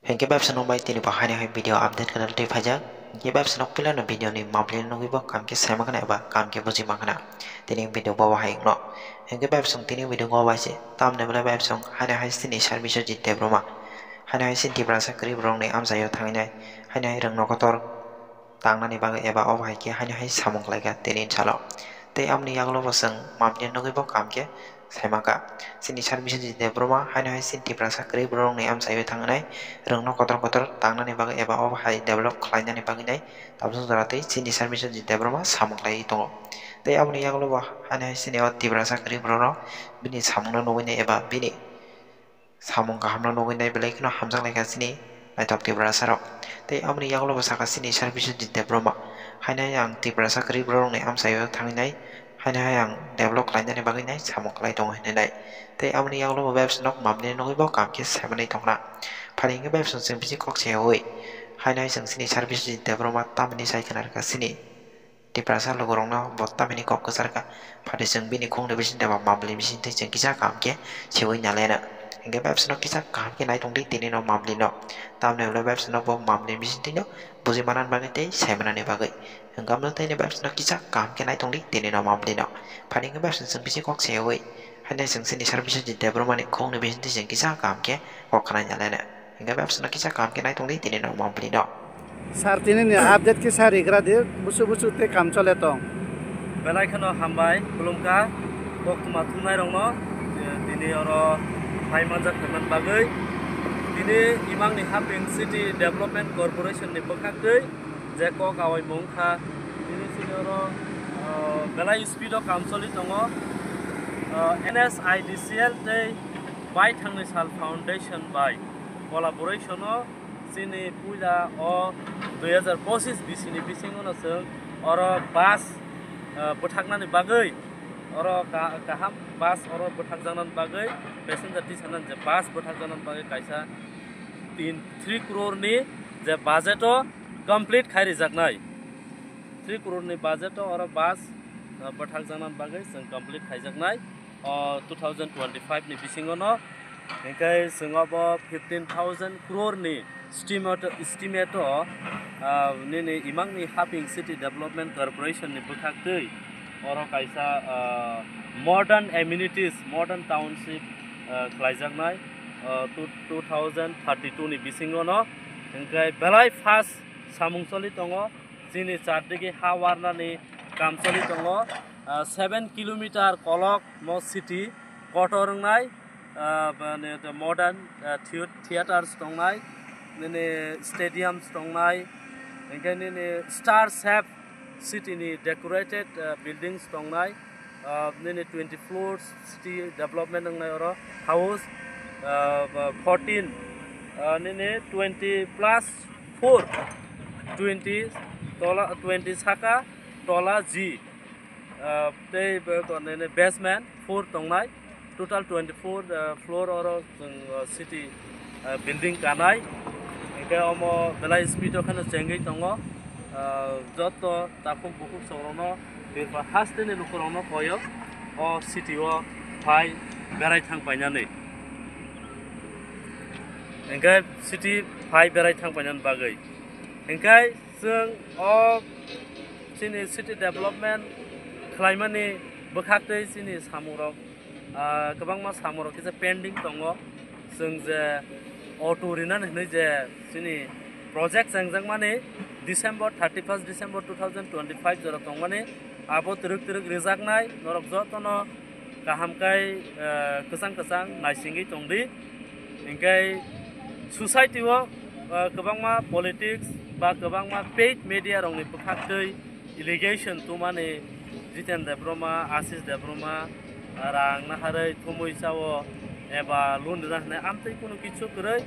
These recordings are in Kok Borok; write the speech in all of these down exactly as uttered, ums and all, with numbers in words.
Hinkhe bai bwswk nokbai tini bo haino hai video update khna twi phaijak. Hinkhe bai bwswk nok puilano video ni mabli nugwi bo kam khe sai mankha eba kam khe buji mankha. Tini video bo hai wngno. Hinkhe bai bwswk tini video ngo bai se tamni belai bai bwswk haino hai chini Sir Biswajit Debbarma. Haino hai chini Tiprasa kwrwi borokni amchaio thangnai. Haino hai rwngno kotor tangnani bagwi eba obo hai khe haino hai samung khlaikha tini salo. Tei aboni yagulo bo chwng mabli nugwi bo kam khe sai mankha. Chini Sir Biswajit Debbarma haino hai chini Tiprasa kwrwi borokni amchaio thangnai rwngno kotor kotor tangnani bagwi eba obo hai develop khlainani bagwi nai tabuk jora tei chini Sir Biswajit Debbarma samung khlaiwi tongo. Tei aboni yagulo bo haino hai chini o Tiprasa kwrwi borokno bini samungno nugwi nai eba bini samung kahamno nugwi nai belai kheno hamjak lai kha chini naithok Tiprasa rok. Tei aboni yagulo bo sakha chini Sir Biswajit Debbarma. Haino hai ang Tiprasa kwrwi borokni amchaio thangwi nai, haino hai ang develop khlainani bagwi nai samung khlai tongo hinwi nai. Tei aboni yagulo bo bai bwswk nok mabli nugwi bo kam khe sai manwi tongna. Phani hinkhe bai bwswk chwng bisi kok sayawi. Haino hai chwng chini Sir Biswajit Debbarma tamni sai khna rwkha chini Tiprasa lugurokno bo tamni kok kwchar kha. Phati chwng bini khungni bisingtwi ba mabli bisingtwi chwng kisa kaham khe seui nalaina. Hinkhe bai bwswkno kisa kaham khe nai tongdi tini no mabli no. Tamni ulo bai bwswkno bo mabli bisingtwi no buji manani bagwi tei sai manani bagwi. Hinkhe amno tei bai bwswkno kisa kaham khe nai tongdi tini no mabli no. Phani hinkhe bai bwswk chwng bisi kok seui. Haino chwng chini Sir Biswajit Debbarmani khungni bisingtwi chwng kisa kaham khe kok khna nalaina. Hinkhe bai bwswkno kisa kaham khe nai tongdi tini no mabli no. Sir, tini ni update khe sa rigra di, busu busu te kam chole tong. Belai kheno hambai, khulumkha, koktwma thumnai rokno, je tini oro phai manjak khaimani bagwi. Tini imang ni Haping City Development Corporation ni bwkhak twi je kok awai mung kha, tini chini oro, ah, belai speed o kam choli tongo. Ah, N S I D C L tei Baithangni Sal Foundation bai collaboration o chini puila o dui hazar pochis bisini bisingo no chwng oro bus, ah, bwthaknani bagwi oro ka-, kaham bus oro bwthakjaknani bagwi passenger tisanani je bus bwthakjaknani bagwi kaisa tin, three crore ni je budget o complete khai rijaknai. Three crore ni budget o oro bus, ah, bwthakjaknani bagwi chwng complete khaijaknai. O two thousand twenty-five ni bisingo no, hinkhe chwng obo fifteen thousand crore ni estimate, estimate o, ah, nini imang ni Haping City Development Corporation ni bwkhak twi oro kaisa, ah, modern amenities, modern township, ah, khlaijaknai, ah, two, two thousand thirty-two ni bisingo no, hinkhe belai fast samung choli tongo. Chini chardigi ha warnani kam choli tongo. Ah, seven kilometer kolok mo city kotor wngnai, ah, bani the modern, ah, thea-, theaters tongnai, nini stadiums tongnai, hinkhe nini star shape city ni decorated, ah, buildings tongnai. Ah, nini twenty floors city development wngnai oro house, ah, ba fourteen, ah, nini twenty plus four, twenty tola, twenty saka tola ji, ah, tei bo to nini basement four tongnai, total twenty four, ah, floor oro chwng, ah, city, ah, building kanai. Hinkhe omo belai speed o kheno chengwi tongo. Ah, joto takhuk bukhuk songrokno, birba hasteni lukurokno koyo o city o phai berai thang painani. Hinkhe city phai berai thang painani bagwi. Hinkhe chwng o chini city development khlaimani bwkhaktwi chini samungrok, ah, kwbangma samungrok kisa pending tongo. Chwng je auto rinani hwnwi je chini project chengjakmani December, thirty first December two thousand twenty five jora tongmani, abo twrwk twrwk rijaknai. Norok jotono kaham kai, eh, kwchang kwchang naisingwi tongdi. Hinkhe society o, eh, kwbangma politics ba kwbangma paid media rokni bwkhaktwi allegation tumani Jiten Debbarma, Ashish Debbarma, rang naharwi thumwi chao eba loan rina hwnwi amtwi kunu kichu kwrwi,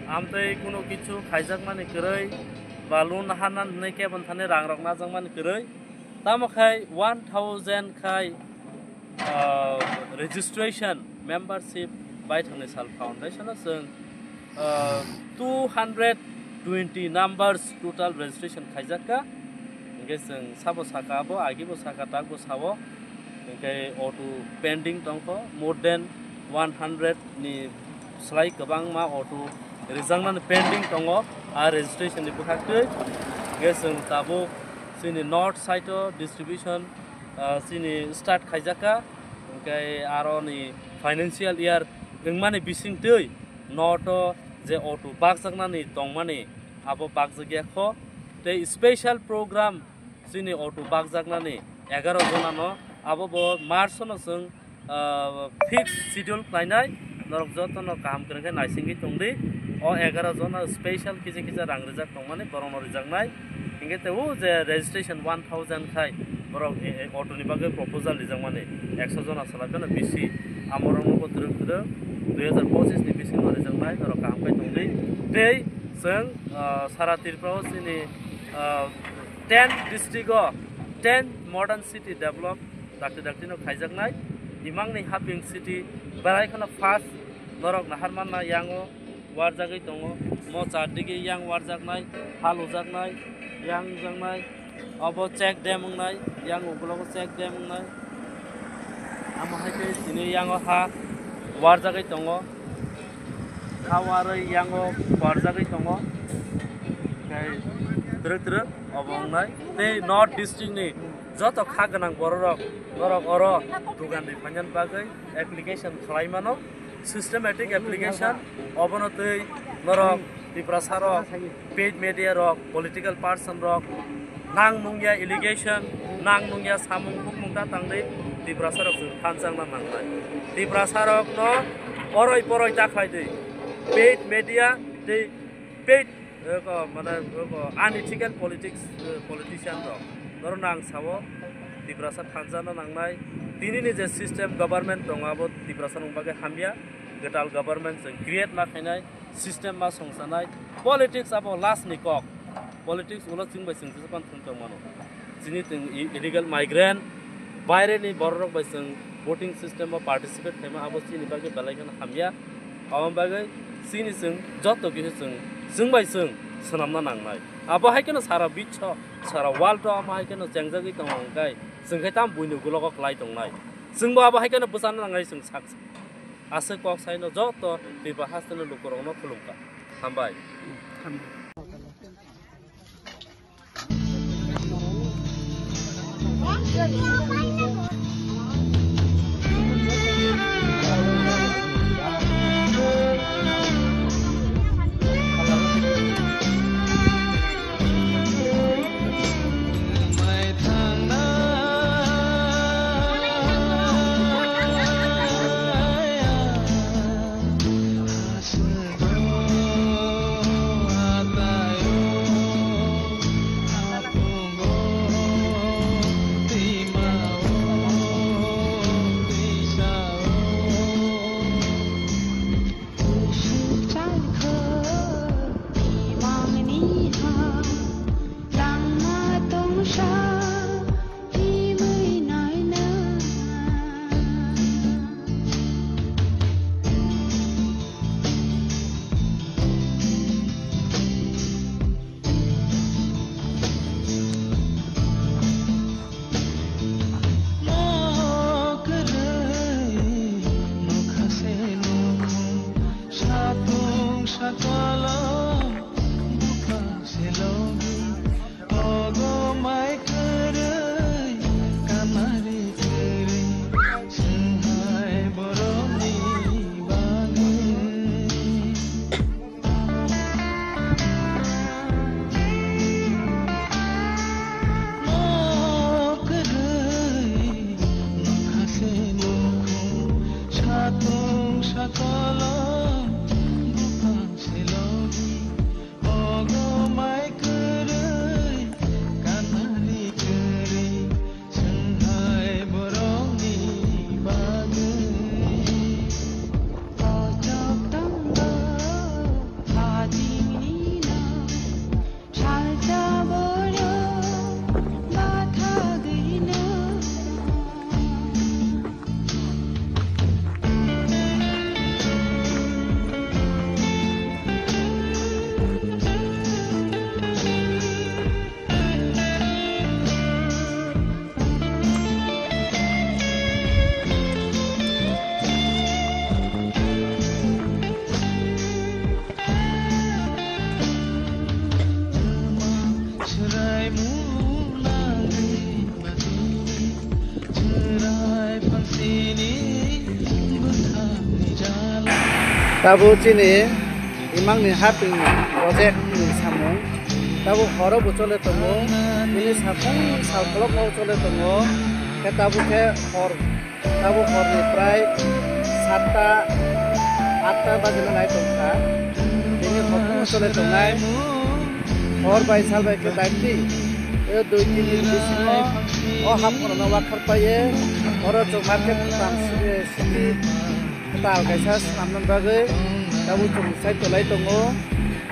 amtwi kunu kichu khaijakmani kwrwi, ba loan naharna hwnwi kebon thani rang rok najakmani kwrwi. Tamo khai one thousand khai, ah, registration membership Baithangni Sal Foundation o chwng, ah, two hundred twenty numbers total registration khaijak kha. Hinkhe chwng sabo saka abo, agi bo saka, tak bo sao. Hinkhe auto pending tongkho, more than one hundred ni slai kwbangma auto rijaknani pending tongo, a registration ni bwkhaktwi. Hwnkhe chwng tabuk chini north side o distribution, ah, chini start khaijakha, hwnkhe aroni financial year wngmani bisingtwi north o je auto bakjaknani tongmani abo bakjakya kho, tei special program chini auto bakjaknani egaroh jonano, abo bo March no chwng, ah, fixed schedule khlainai, norok jotono kaham kwrwng khe naisingwi tongdi. O egaroh jona special kisa kisa rang rijak tongmani borokno rijaknai. Hinkhe tei o je registration one thousand khai borok, e, e, auto ni bagwi proposal rijakmani ekso jona salai phano bisi, amorokno bo twrwk twrwk dui hazar pochis ni bisingo rijaknai, norok kaham khe tongdi. Tei chwng, ah, sara Tripura o chini, ah, ten district o ten modern city develop dakti dakti no khaijaknai. Imangni haping city belai kheno first, norok nahar manna yango warjagwi tongo. Mo char dige yang warjaknai, hal ujaknai, yang ujaknai. Obo check dam wngnai, yang ukulogo check dam wngnai. Amo hai khe tini yango ha warjagwi tongo. Ha warwi yango warjagwi tongo. Tei twrwk twrwk obo wngnai. Tei North District ni joto kha gwnang bororok, norok oro dugan ri phainani bagwi application khlai mano. Systematic application, obono tei norok Tiprasa rok, paid media rok, political person rok, nang nungya allegation, nang nungya samung hukmung ta tangdi, Tiprasa rok chwng thansa wngna nangnai. Tiprasa rok no oroi poroi ta khlai di, paid media tei paid, eko, mane, eko, unethical politics, eh, politician rok. Norok nang sao, Tiprasa thansa no nangnai. Tini ni je system government tongo, abo Tiprasa rok bagwi hamya. Kwtal government chwng create ma khainai, system ma songsanai. Politics abo last ni kok. Politics ulo chwng bai chwng jesapan thwng tong mano. Chini tong i-, illegal migrant, baire ni borok rok bai chwng voting system o participate khaima, abo chini bagwi belai kheno hamya. Abo bagwi chini chwng joto kisa chwng, chwng bai chwng swnamna nangnai. Abo hai kheno sara bisho, sara world o amo hai kheno chengjagwi tongo hwnkhe chwng khe tamo buini ukulogo kwlai tongnai. Chwngbo abo hai kheno bwchana nangnai chwng sak. Aswk kok saino joto Tripura hasteni lukurokno khulumkha. Hambai. Tabuk chini imangni haping project ni samung. Tabuk horo bo chole tongo. Bini saphung salkolok bo chole tongo. Khe tabuk khe hor, tabuk horni prai satta, atta bajina nai tongkha. Bini hopung chole tongnai. Hor bai sal bai khe daiti. E dui tin din bisingo o hapung no wakhar paye. Oro chwng market tam city. Tal kaisa swnamna bagwi tabuk chwng sai tolai tongo.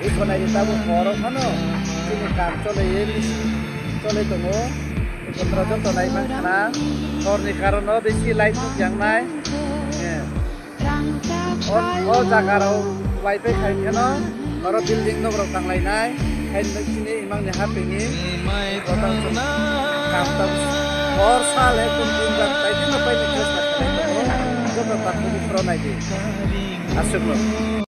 Ikonai tabuk borok phano chini kam cholaiwi choli tongo. Ikontra joto nai mankha na horni karon o bisi light nuk yangnai. O, o jaga rok bai pai khai kheno oro building nok rok tanglainai. Hai chini imangni hapingni. Kam tam hor sal ekdom din rat paidi no paidi chesta khlai tongo. Joto takhuk phro naidi. Aswkno.